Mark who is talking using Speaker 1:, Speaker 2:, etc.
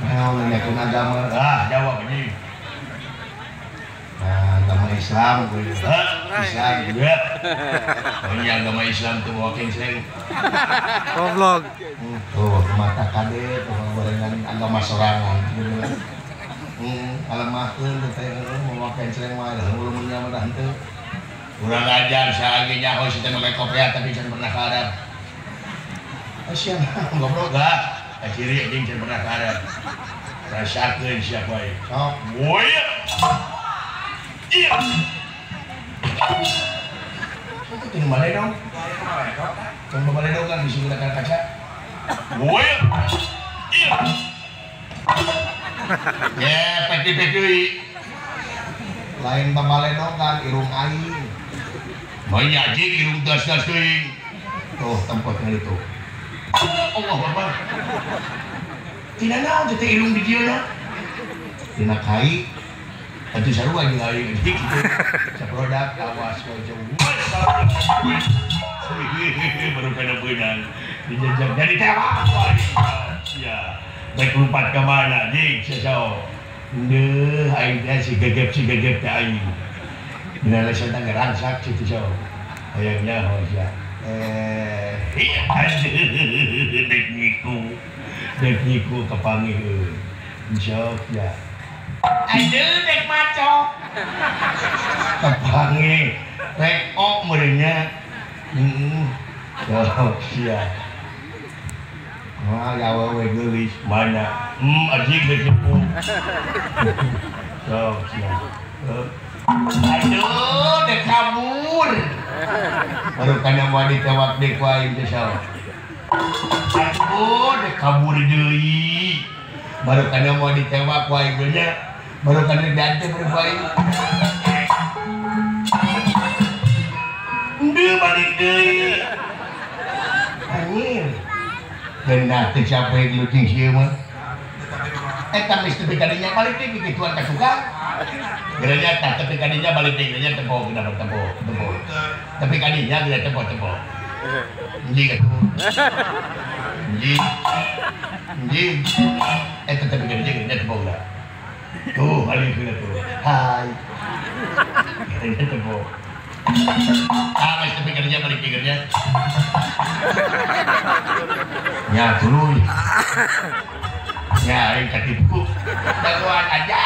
Speaker 1: Naon nanyakeun agama?
Speaker 2: Ah, jawab anjing.
Speaker 1: Nah, agama Islam gue.
Speaker 2: Hah?
Speaker 1: Islam.
Speaker 2: Ya. Oh, ini agama Islam tuh bawa kincleng.
Speaker 3: Goblok.
Speaker 1: Tuh, mata kade tuh gorengan agama sorangan. Alemahkeun teh mau kincleng mah da mun nya mah henteu.
Speaker 2: Kurang ajar saya ge nyaho si teh make kopiah tapi can pernah ka Arab.
Speaker 1: Asian goblok.
Speaker 2: Lah, ciri anjing can pernah ka Arab. Rasakeun sia wae.
Speaker 1: Sok.
Speaker 2: Woi. Iya.
Speaker 1: Itu tinu baledog. Tong baledog kan bisi gunakan kaca.
Speaker 2: Woi. Iya. Ya, peti-peti.
Speaker 1: Lain babaledogan irung aing.
Speaker 2: Banyak anjing irung das-das teuing.
Speaker 1: Tuh tempatnya itu.
Speaker 2: Allah Akbar. Tina naon teh irung di dieu na?
Speaker 1: Tina kai.
Speaker 2: Atuh sarua jeung aing anjing kitu.
Speaker 1: Saprodak awas we jauh.
Speaker 2: Baru kana beunang. Dijajak jadi tewak. Ya. Baik lompat ke mana anjing sesao. Ndeuh aing teh si gegep teh aing. Dina lesan teh ngerangsak situ sao. Hayang nyaho sia. Dek niku kepanggih sok ya. Aduh dek maco kepanggih rek ok meureunnya. Sok sia.
Speaker 1: Wah, gawe we geulis
Speaker 2: mana? Anjing dek niku. Sok sia. Aduh dek kabur.
Speaker 1: Baru kana moal ditewak deui ku aing teh saha.
Speaker 2: Aduh dek kabur deui.
Speaker 1: Baru kana moal ditewak ku aing teh nya. Baru kana diantep ku aing.
Speaker 2: Deui balik deui.
Speaker 1: Anjir. Geunah teh siapa yang lucing sieu mah. Eta geus tepi ka dinya balik deui kikituan ka tukang.
Speaker 2: Gerenya tah tepi ka dinya balik deui gerenya tempo geuna tempo tempo. Tepi ka dinya geuna tempo tempo.
Speaker 1: Anjing atuh. Anjing. Anjing.
Speaker 2: Eta tepi ka dinya gerenya tempo geuna. Tuh balik geuna tuh.
Speaker 1: Hai.
Speaker 2: Gerenya tempo. Ah, geus tepi ka dinya balik deui gerenya.
Speaker 1: Nya tuluy. Nya aing katipu.
Speaker 2: Dagoan aja.